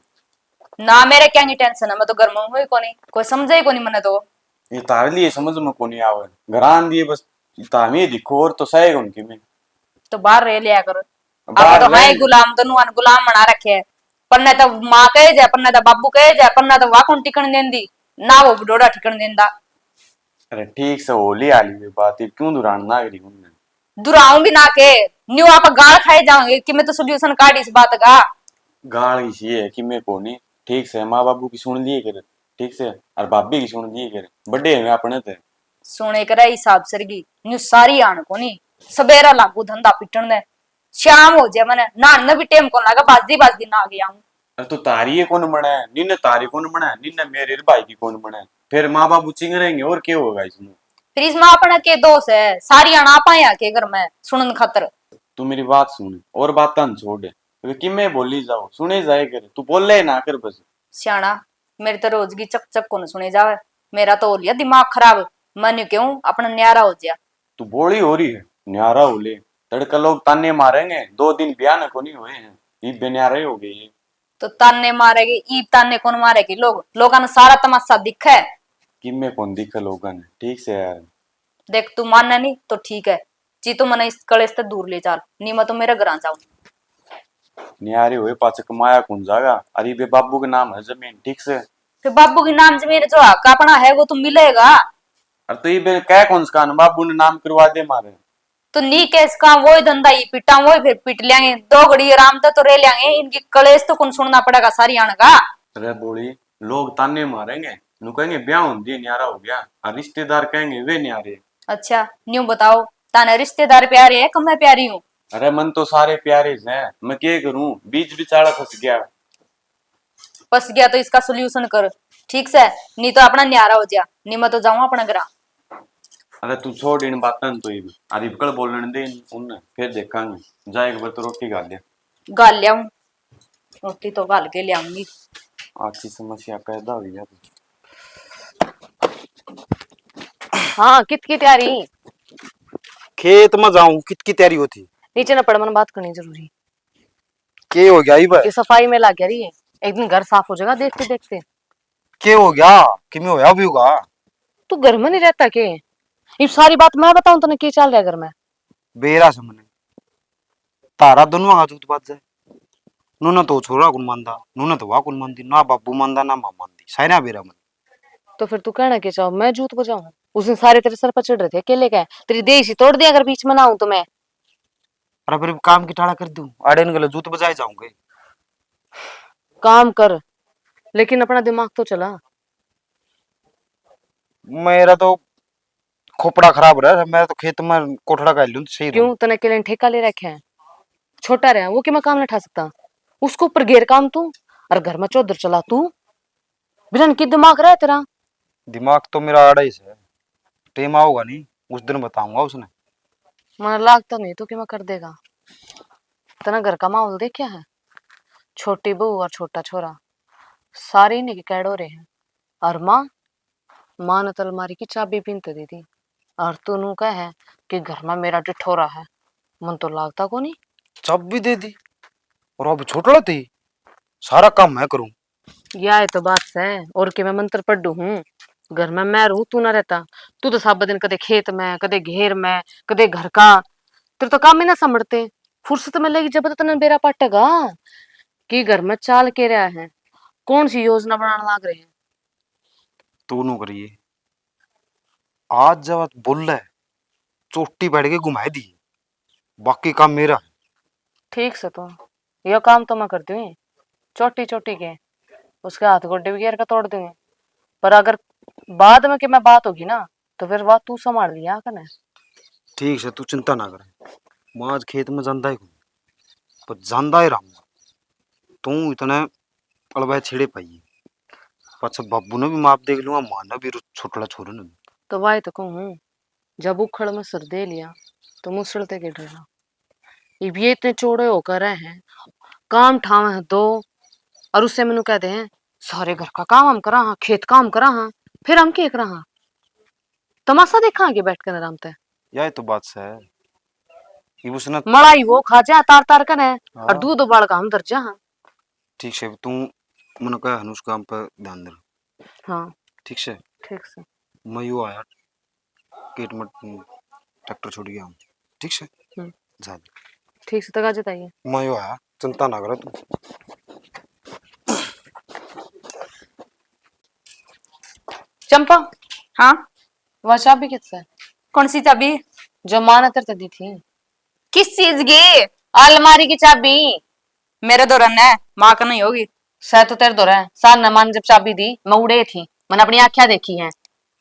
ना, मेरे क्या ही टेंशन है, मैं तो घर में हूँ ही कोनी, कोई समझे ही कोनी मने तो। ये तारे लिए समझ में कोनी आवे, घर आन दिए बस, तामी दिखो और तो सहे कोनी की मैं। तो बाहर रह लिया कर। अब बाहर तो हाँ रह ही ले। गुलाम, दोनों अन गुलाम बना रखे है। पन्ने तो माँ कहे जाए, पन्ने तो बाबू कहे जाए, पन्ने तो वाह कौन टिकण देंदी, ना वो डोड़ा टिकण देंदा। अरे ठीक से होली आली हुई बात, इब क्यों दुरान ना करी उनने? दुराऊं भी ना के, न्यू आप गाल खाए जाओगे कि मैं तो सॉल्यूशन काढ इस बात का। गाल इसी है कि मैं कोनी, ठीक से माँ बाबू की सुन लिए कर, ठीक से, और भाभी की सुन लिए कर, बड़े हैं अपने ते। सुने करे हिसाब सरगी, न्यू सारी आन कोनी, सवेरा लागू धंधा पिटण दे, शाम हो जाए मने, नहाने भी टेम कोन लागे, बाजदी बाजदी ना गया हूँ। अरे तो तारी ये कौन बने, निन्ने तारी कौन बने, निन्ने मेरे भाई की कौन बने, फिर माँ बाबू चिंग रहेंगे और क्या होगा इसमें? फिर इसमें अपना के दोष है, सारी आना आप आया के घर में सुनन खातर। तू मेरी बात सुन और बात न छोड़, वे किमे बोली जाओ, सुने जाए कर, तू बोले ना कर बस। सियाणा, मेरे तो रोज की चक चक कोन सुने जावे, मेरा तो हो लिया दिमाग खराब, मैं न्यू क्यों अपना न्यारा हो जा। तू बोली हो रही है, न्यारा हो ले, तड़के लोग ताने मारेंगे, दो दिन ब्याह न कोनी हुए हैं, इब न्यारे हो गए। तो ताने मारेगी, ईब ताने कौन मारेगी? लोग, लोगां ने सारा तमाशा दिखे। किमे कौन दिखे लोगां ने, ठीक से यार। देख, तू माने नहीं तो ठीक है, जी तू मने इस कलेश से दूर ले चाल, नी मैं तो मेरे घर आ जाऊं। न्यारे हुए पाछे कमाया कौन जागा? अरे बे बाबू के नाम है जमीन, ठीक से। फिर बाबू के नाम जमीन जो हक अपना है वो तो मिलेगा। अरे तो ये बे कह कौन सका, बाबू ने नाम करवा दे मारे। तो नी कह सका, वो ही धंधा ही पिटा, वो ही फिर पिट लेंगे, दो घड़ी आराम तै तो रह लेंगे, इनकी कलेश तो कौन सुनना पड़ेगा सारी आण का। अरे बोली, लोग ताने मारेंगे, नु कहेंगे ब्याह होंदी न्यारा हो गया, और रिश्तेदार कहेंगे वे न्यारे। अच्छा, न्यू बताओ, ताने रिश्तेदार प्यारे है, कम मैं प्यारी हूँ? अरे मन तो सारे प्यारे हैं, मैं के करूँ, बीच बिचाला फंस गया। फंस गया तो इसका सॉल्यूशन कर ठीक से, नहीं तो अपना न्यारा हो जा, नहीं मैं तो जाऊं अपना घरा। अरे तू छोड़ इन बातन तो, इब अरे इबकल बोलन दे उन, फिर देखांगे। जा एक बार तो रोटी खा ले। खा लिया हूँ, रोटी तो घाल के ले आऊंगी। अच्छी समस्या पैदा हुई है। हाँ, कित की तैयारी? खेत में जाऊं, कित की तैयारी होती? नीचे ना पड़, मन बात करनी जरूरी। के हो गया इब? ये सफाई में लग गया रही है, एक दिन घर साफ हो जाएगा देखते देखते। के हो गया? किमे होया भी होगा? तू घर में नहीं रहता के? इब सारी बात मैं बताऊं तने के चल रहा है घर में? बेरा से मने तारा दोनों का जूत बाज जाए। नूने तो छोरा कौन मानदा, नूने तो वाह कौन मानदी, ना बाबू मानदा ना माँ मानदी, साइना बेरा मने। तो फिर तू कहना के चाहो, मैं जूत बजाऊं? उस दिन सारे तेरे सर पर चढ़ रहे थे अकेले का, तेरी देह इसी तोड़ दिया अगर बीच में ना आऊं तो मैं। अरे फिर काम की टाला कर दूं, आड़े न गले जूत बजाए जाऊंगे। काम कर, लेकिन अपना दिमाग तो चला। मेरा तो खोपड़ा खराब रहा, मैं तो खेत में कोठड़ा कर लूं तो सही रहूं। क्यों, तने अकेले ने ठेका ले रखे है? छोटा रहा, वो कि मैं काम ना उठा सकता? उसके ऊपर घेर काम तू, और घर में चौधर चला तू। बिरन की दिमाग रहा तेरा? दिमाग तो मेरा आड़ा ही से, टेम आओगा नहीं, उस दिन बताऊंगा उसने। मन लागता नहीं तो कि मैं कर देगा। तने घर का माहौल देखा है? छोटी बहू और छोटा छोरा सारे इन्हीं के कैड हो रहे हैं। और माँ, माँ ने तो अलमारी की चाबी भी नहीं दे दी। और तू नू कह है कि घर में मेरा टिठोरा है। मन तो लागता को नहीं। चाबी दे दी और अब छोटड़ा थी, सारा काम मैं करूं। या तो बात है, और के मैं मंत्र पढ़ू हूँ? घर में मैं रहूं, तू ना रहता। तू तो साबा दिन कदे खेत में, कदे घेर में, कदे घर का। तेरे तो काम ही ना समझते। फुर्सत में लगी जब तो तने बेरा पाटेगा कि घर में चाल के रहा है, कौन सी योजना बनाने लाग रहे हैं। तू नू करिए, आज जब बोले चोटी बैठ के घुमाए दी, बाकी काम मेरा है। ठीक से तू, यो काम तो मैं कर दूंगी, चोटी चोटी के, उसके हाथ गोडे भी गेर के तोड़ दूंगी। पर अगर बाद में कि मैं बात होगी ना, तो फिर बात तू संभाल लिया कने। ठीक से, तू चिंता ना करे, मैं आज खेत में जांदा ही कोनी, पर जांदा ही रहूंगा। तू इतने अलवाए छेड़े पाइए, पाछा बाबू ने भी माप देख लूंगा, माँ ने भी, छोटला छोरे ने भी। तो वाई तो कहूँ, जब उखड़ में सर दे लिया, तो मुसड़ ते के डरना। इब ये इतने चौड़े होकर रहे हैं, काम ठावे हैं दो, और उससे मैनू कहते हैं, सारे घर का काम हम करा हाँ, खेत काम करा हाँ, फिर हम के करा हाँ? तमाशा देखा आगे बैठ कर आराम ते। यही तो बात है, इब उसने मड़ाई वो खा जा तार तार कने, और हाँ। दूध उबाल का हम धर जा हाँ। ठीक से, तू मन का हनुस काम पर ध्यान दे। हाँ। ठीक से? ठीक से। मैं यो आया, केट में ट्रैक्टर छोड़ गया हूँ। ठीक से? हम्म। जा दे। ठीक से, तक आ जाता है। मैं यो आया, चिंता ना करो तू। चंपा। हाँ? वहाँ चाबी किस है? कौन सी चाबी? जो माँ ने तेरे ते दी थी। किस चीज की? अलमारी की चाबी। मेरे धोरे ने, माँ का नहीं होगी। शायद तो तेरे धोरे। सार ने माँ ने जब चाबी दी, मैं उड़े थी, मैंने अपनी आँखें देखी हैं।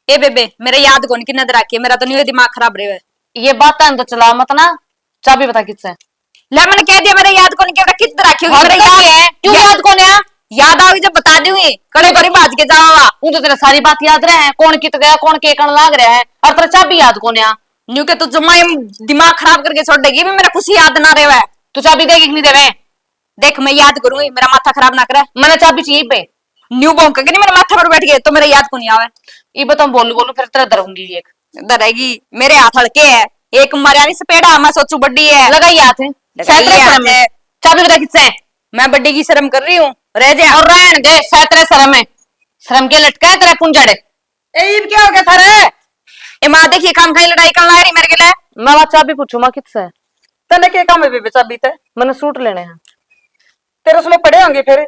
ए बेबे, मेरे याद कोनी किन्ने दे राखी है, मेरा तो न्यू दिमाग खराब रहे है। ये बात तो चला मत ना, चाबी बता किस है? ले, मैंने कह दिया, मेरे याद कोनी, के किस दे राखी होगी, हद मेरे कर याद है। क्यों याद कोनी है? याद आओगी जब बता दूंगी, कड़े भरी भाज के जावा। वो तो तेरा सारी बात याद रहे है, कौन कित गया, कौन के कण लाग रहा है, और तेरा चाबी याद कोनी है। न्यू के तू जम्मा ही दिमाग खराब करके छोड़ देगी, भी मेरा कुछ याद ना रहे। तू चाबी देगी कि नहीं देवे? देख, मैं याद करूंगी, मेरा माथा खराब ना करे। मैंने चाबी चाहिए पे। न्यू भौंक के नहीं मेरे माथे पर बैठ गए तो मेरा याद को नहीं आवे। इब तो बोलू बोलू फिर तेरा धरूंगी एक। धरेगी? मेरे हाथ हल्के है, एक मारिया नहीं सपेड़ा, मैं सोचू बड्डी है। लगाई हाथ है। लगा सैतरे लिया शर्म है। हाथ। चाबी बता किससे? मैं बड्डी की शर्म कर रही हूँ, रह जा। और रहन दे, सैतरे शर्म है। शर्म के लटका है तेरा पुंजड़। ए, इब क्या हो गया थारे? ए माँ, देखिए, खाम खाई लड़ाई करने लग रही मेरे के लिए। मैं बात चाबी पूछू माँ किससे? तने के काम है बेबे चाबी ते? मैंने सूट लेने हैं। तेरे उसमें पड़े होंगे फिर,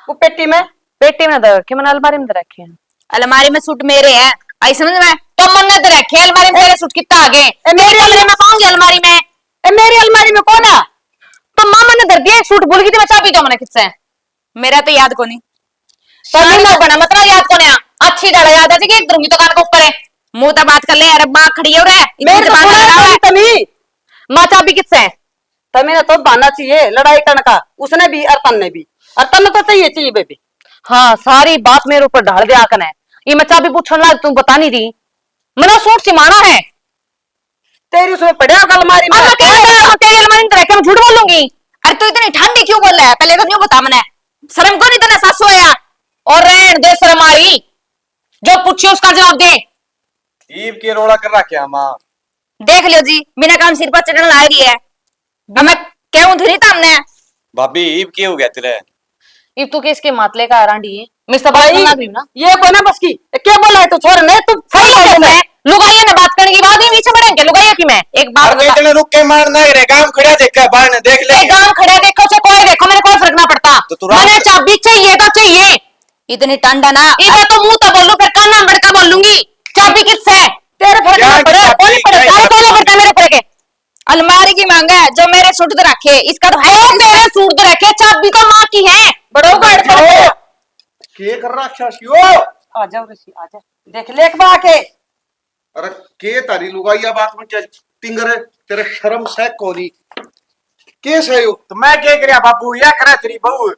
वो पेटी में? पेटी में दे रखे, मैंने अलमारी में दे रखे हैं। अलमारी में सूट मेरे हैं, आई समझ में? तो मैंने दे रखे हैं अलमारी में, ए, तेरे सूट कितना आ गए? ए, मेरे मेरी कमरे में पाऊंगी अलमारी में। ए, मेरी अलमारी में कौन है? तो माँ मैंने धर दिया एक सूट, भूल गई थी मैं, चाबी दो मैंने किससे? मेरा तो याद कोनी। तो शान नहीं से बना, मतलब याद कोनी आ। अच्छी डाला याद है कि एक धरूंगी तो कान के ऊपर है। मुंह तो बात कर ले, अरे माँ खड़ी हो रे, इतनी मेरे तो जबान सुना लड़ावा है। तमी। माँ चाबी किससे है? तमी ने तो बहाना चाहिए लड़ाई करने का, उसने भी और तन्ने भी। और तन्ने तो चाहिए, चाहिए बेबी। हाँ, सारी बात मेरे ऊपर ढाल दे आकने। ये मैं चाबी पूछण लाग, तू बता नहीं दी। मैंने सूट सिमाना है। तेरी उसमें पड़ा अलमारी में। अब मैं तेरी, मैं तेरी अलमारी में रख के मैं झूठ बोलूंगी? अरे तू इतनी ठंडी क्यों बोल रहा है? पहले तो न्यू बता मने। शर्म को नहीं तने सासू आया? और रहन दे शर्म आई। जो पूछियो उसका जवाब दे। ईब के रोला कर रखे माँ। देख लियो जी, बिना काम सिर पर चढ़न ला रही है। अब मैं कहूं थी नहीं तमने। भाभी, ईब के हो गया तेरे? इब तू किसके मातले का रांडी है? मैं सब बात भाई, सुना रही हूँ ना। ये कोई ना बस की। ए, क्या बोला है तू छोर ने? तू सही बोल रहा है। लुगाइया ने बात करने की बात नहीं, पीछे बढ़ेंगे लुगाइया की। मैं एक बात अरे बता। इतने रुक के मार ना रे, गांव खड़ा देख के बाहर ने देख ले। ए, गांव खड़ा देखो, चाहे कोई देखो, मेरे कोई फर्क ना पड़ता। तो तू राम मैंने चाबी चाहिए तो चाहिए। इतनी ठंड है ना। इब तो मुंह तो बोलूं, फिर कान में बड़का बोलूंगी। चाबी किससे? तेरे फर्क क्या ना पड़े, चाबी? कोई फर्क क्या ना पड़े, चाबी? मेरे ऊपर के। अलमारी की मांगा है, जो मेरे सूट दे रखे, इसका तो है। तेरे सूट दे रखे, चाबी तो माँ की है। बड़ो बैठ जाओ। के कर रखा शियो? आ जाओ ऋषि, आ जा। देख ले एक बार के। अरे, के तारी लुगाई या बात में क्या टिंगर है? तेरे शर्म से कोनी। के से यो? तो मैं के करया बाबू, या करे तेरी बहू।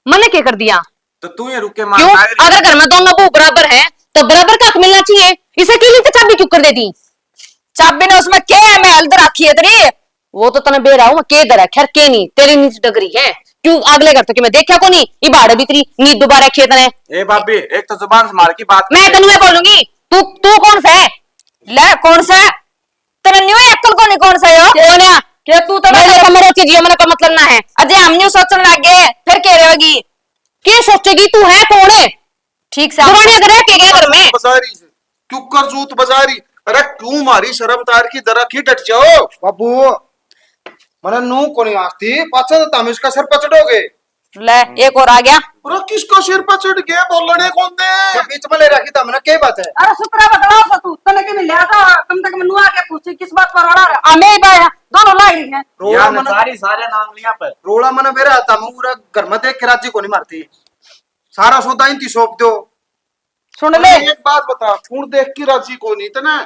मने के कर दिया? तो तू ये रुके मार क्यों? अगर घर में दोनों बहू बराबर है, तो बराबर का हक मिलना चाहिए। इसे के लिए तो चाबी क्यों कर दे दी? चाबी ने उसमें क्या है, मैं हल तो रखी है तेरी। वो तो तने बेरा हूँ, के धरा खैर के नहीं, तेरी नीत डगरी है। क्यों अगले घर तो कि मैं देखा को नहीं, इबाड़े भी तेरी नीत दोबारा खेत ने। ए भाभी, एक तो जुबान संभाल की बात मैं कर। तनु में बोलूंगी, तू, तू कौन सा है? ले, कौन सा? तेरा न्यू अक्ल को नहीं, कौन सा यो? कौन है? के तू तो मेरे कमरे के जियो, मेरे को मतलब ना है। अजय हम न्यू सोचने लग गए, फिर कह रहे होगी। के सोचेगी तू है कौन है? ठीक से जुबान अगर रह के गया घर में। बजा रही है, क्यों करजूत बजा रही? अरे क्यों मारी शर्म तार की, जरा की डट जाओ। बाबू, मने नू कोनी आस्ती, पाछा तो तुम इसका सर पर चढ़ोगे। ले, एक और आ गया। अरे किसका सिर पर चढ़ गया, बोलने कौन दे? ये बीच में ले रखी तुमने, के बात है? अरे सुतरा बदलाव सा तू, तने के मिल लिया था, कम से कम नू आके पूछे किस बात पर रोला रहा। हमें ही बाया, दोनों लाई रही है। रोला या मने सारी, सारे नाम लिया पर। रोला मने मेरे हाथ में पूरा घर में देख के राजी कोनी मारती। सारा सौदा इनती सौंप दो। सुन ले। अरे एक बात बता, खून देख के राजी कोनी तने?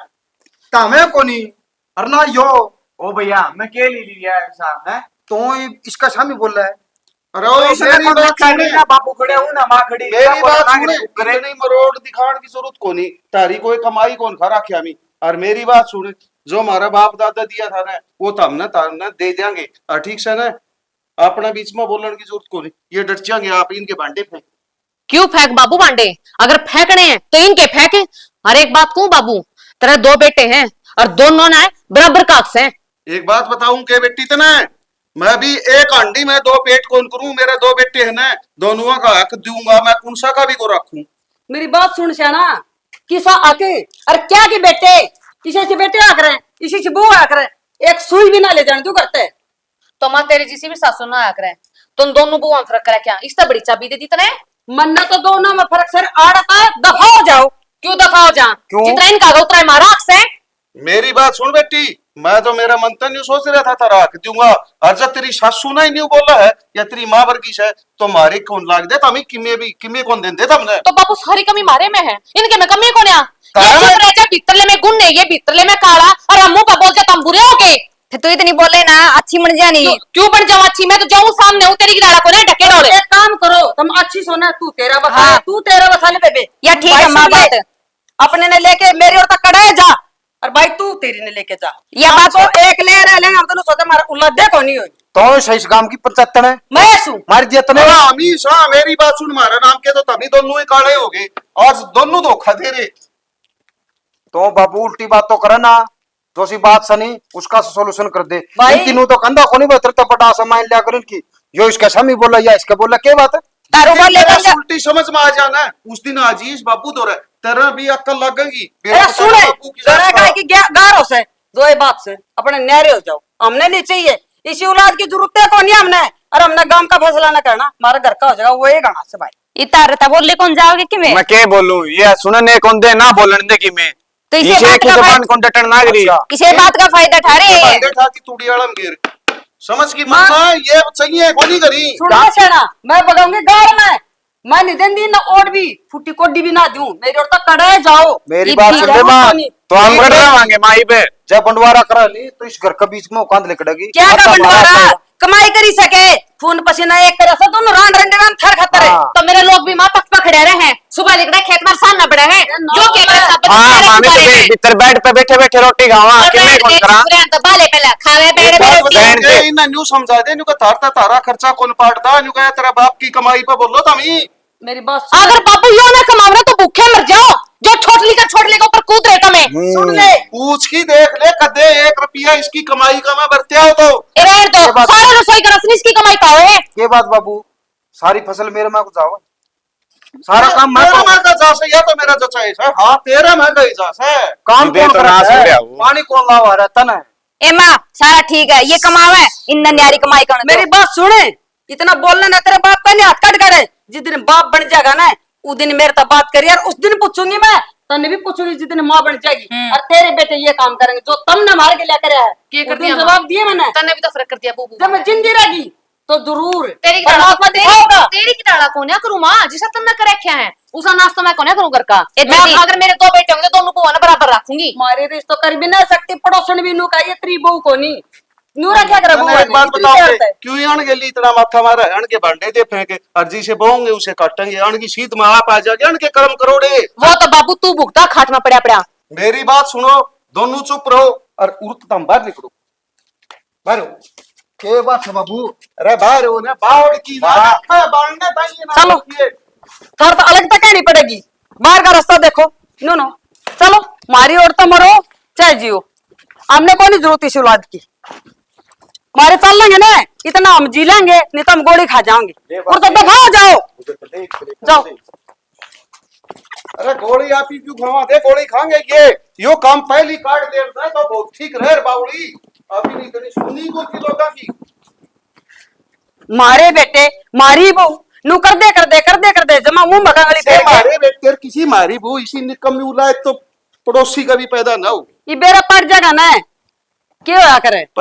तामे कोनी। अरे ना यो। ओ भैया, मैं के ले लिया ऐसा, हैं? तो ये इसका सामने बोल रहा है। अरे ओ, तो इसने मेरी कौन बात देखा सुन। नहीं ना, बापू खड़े हूं ना, माँ खड़ी, मेरी क्या बोला बात ना सुन। करे। इतनी मरोड़ दिखाने की जरूरत कोनी। तारी कोई कमाई कौन खा रखे हमी। और मेरी बात सुन, जो हमारा बाप दादा दिया था ना, वो तो हमने, तो हमने दे देंगे। और ठीक से ना, अपने बीच में बोलने की जरूरत कोनी। ये डट जाएंगे आप, इनके भांडे फेंक। क्यों फेंक बाबू भांडे? अगर फेंकने हैं तो इनके फेंक। हर एक बात कहूं बाबू, तेरे दो बेटे हैं और दोनों ने बराबर का हक से। एक बात बताऊं के बेटी तने, मैं भी एक हांडी में दो पेट कौन करूं, मेरे दो बेटे हैं ना, दोनों का हक दूंगा मैं, कौन सा का भी को रखूं। मेरी बात सुन स्याणा, किसा हक और क्या के बेटे, इसे से बेटे आ करे, इसी से बहू आ करे, एक सुई भी ना ले जाने तू करते। तो माँ तेरी जिसी भी सासू ना आया करे, तुम दोनों बुआ में फर्क करे क्या? इससे बड़ी चाबी दे दी तने। मन्ने तो दोनों में फर्क सर आड़ता है, दफा हो जाओ। क्यों दफा हो जा? क्यों? जितना इनका होगा उतना ही मारा हक से। मेरी बात सुन बेटी, मैं तो मेरा मन तो न्यू सोच रहा था, थारा हक दूंगा। और जब तेरी सासू ने ही न्यू बोला है या तेरी माँ वर्गी से, तो मारे कौन लाग दे, तमी किमे भी, किमे कौन देंदे तमने? तो बाबू सारी कमी मारे में है, इनके में कमी कौन है? ये तारा चुप रह जा, भीतरले में गुण नहीं, ये भीतरले में काला, और हम मुंह पर बोल के तुम बुरे हो गए। फिर तू इतनी बोले ना, अच्छी बन जा नहीं। क्यों, क्यों बन जाऊं अच्छी? मैं तो जाऊं सामने हूं, तेरी गिराड़ा को ना ढके डोले। एक काम करो, तुम अच्छी सो ना, तू तेरा बसा ले, हाँ। तू तेरा बसा ले बेबे। या ठीक है, माँ बात। अपने ने लेके मेरी ओर तक कड़ा है जा, और भाई तू तेरी ने लेके जा। या बात आपको एक ले रह लेंगे, हम दोनों सोचा मारा उल्ला दे कोनी होई। तो सही गांव की पंचायत ने मैं सू। मार दिया तने। हाँ, हमेशा मेरी बात सुन, मारा नाम के तो तभी दोनों ही काले हो गए, आज दोनों धोखा दे रहे। तो बाबू उल्टी बात तो करे ना, जो सी बात सनी उसका solution कर दे। भाई। इन तीनों तो कंधा कोनी बतरता पटा सा माइन लिया कर इनकी। यो इसका सामी बोला या इसका बोला, के बात है? तारू बोले तेरा तो उल्टी समझ में आ जाना है। उस दिन आजीज बाबू दो रहे, तेरा भी अक्ल लगेगी। अरे सुने, तेरा काय की गा-, गार हो से, दो ही बात से, अपने न्यारे हो जाओ। हमने नहीं चाहिए, इसी औलाद की जरूरत है कोनी हमने। और हमने गांव का फैसला ना करना, हमारे घर का हो जाएगा, वो ये गाना से भाई। इतार ता बोले कौन जाओगे कि मैं? मैं के बोलूं? ये सुनने कौन दे, ना बोलन दे कि मैं। तो इसे इसे बात का फायदा, कौन डटन ना करी? अच्छा। इसे बात का फायदा ठा रहे हैं। फायदा ठा के तूड़ी आलम गिर। समझ की माँ। मम्मा, ये चाहिए कोनी करी। सुन ले सेना, मैं बगाऊंगी गाल में। मैं नहीं देंदी ना ओट भी, फुटी कोडी भी ना दूं। मेरी ओर तक कड़े जाओ। मेरी बात सुन ले माँ, तो हम कड़ रहांगे माई पे। जब बंटवारा करा ली तो इस घर के बीच में औकात लिकड़ेगी। क्या का बंटवारा? कमाई करी सके, खून पसीना एक करे से दोनों रांड रंडे रांड थर खतर है। हाँ। तो मेरे लोग भी माँ पक पकड़े रहे हैं, सुबह लिकड़े खेत में सामना बड़ा है, जो के करे सब हाँ, मामी तो भीतर bed पे बैठे बैठे रोटी खावा, और किमे कौन करा? तो बाले पहले खावे बैठ बैठ। इन्हें न्यू समझा दे, न्यू का तारता तारा खर्चा कौन पाटदा, न्यू का तेरा बाप की कमाई पे बोलो तमी। मेरी बात सुन। अगर बापू यो ना कमावना तो भूखे मर जाओ, जो छोटली का छोटले के ऊपर कूद रहे तमे। हम्म। सुन ले। पूछ की देख ले, कदे एक रुपया इसकी कमाई का मैं बरत्या हो तो। ए, रहन दो, ये बात सारा रसोई का रसनी इसकी कमाई का है। ये बात बाबू, सारी फसल मेरे माँ को जाओ, सारा काम मैं तेरे करूँ। माँ का जा से, या तो मेरा जचा है सर। हाँ, तेरे माँ का ही जा से। काम ये कौन तो करा नाश हो है? गया वो। पानी कौन लावा रहा तने? ए माँ, सारा ठीक है, ये कमावे, इन्ना न्यारी कमाई कौन मेरी दे? बात सुने, इतना बोलना ना, तेरे बाप का नहीं हाथ काट काटे। जिस दिन बाप बन जाएगा ना, उस दिन मेरे तक बात करिए, और उस दिन पूछूंगी मैं, तन्ने भी पूछूंगी जिस दिन माँ बन जाएगी। हम्म। और तेरे बेटे ये काम करेंगे जो तमने मार के लेकर आया है। के कर उस दिन दिया जवाब माँ? दिए मैंने। तन्ने भी तो फर्क कर दिया बूबू। जब मैं जिंदी रहेगी, तो जरूर। तेरी की पर डाला आपने देखा होगा। तेरी की डाला कोन्या करूँ माँ, जिसा तन्ने कर रखा है, उसा नाश तो मैं कोन्या करूँ घर का। ए मैं दीदी। अगर मेरे दो बेटे होंगे, दोनों को ना बराबर रखूंगी। मारे रिश्तो कर भी ना सकती, पड़ोसन भी नु का ये तेरी बहू को नहीं। नु रखा कर बहू एक बात इतनी बताओ प्यार के, है। क्यों ये अणगे लिए इतना माथा मारा है? अणगे भांडे दे फेंके, और जी से बोंगे उसे काटेंगे, अणगी सीध में आप आ जाके अणगे कर्म करोड़े। वो तो बाबू तू भुगता खाट में पड़ा पड़ा। मेरी बात सुनो, दोनों चुप रहो और उरत तुम बाहर निकलो। बाहर हो। के बात है बाबू? अरे बाहर हो ना, बावड़ की ना रखा है, बांधना चाहिए ना चलो। रखिए। थार तो अलग तक कहनी पड़ेगी, बाहर का रास्ता देखो। नो नो, चलो, मारी ओर तो मरो चाहे जियो, हमने कोनी जरूरत इस औलाद की। मारे चल लेंगे ना, इतना हम जी लेंगे, नहीं तो हम गोली खा जाओगे। और तो दफा हो जाओ। जाओ। अरे गोली आप ही क्यों खावा दे, गोली खाएंगे ये। यो काम पहली काट दे ना तो बहुत ठीक रहे रे बावड़ी। अभी नहीं इतनी सुनी को की लोगा की। मारे बेटे, मारी बहू, नू कर दे, कर दे, कर दे, कर दे, जमा मुंह भगा गली से फेर के। मारे बेटे, किसी मारी बहू इसी निकम्मी औलाद तो पड़ोसी का भी पैदा ना हो। ये बेरा पड़ जाएगा ना, के होया करे?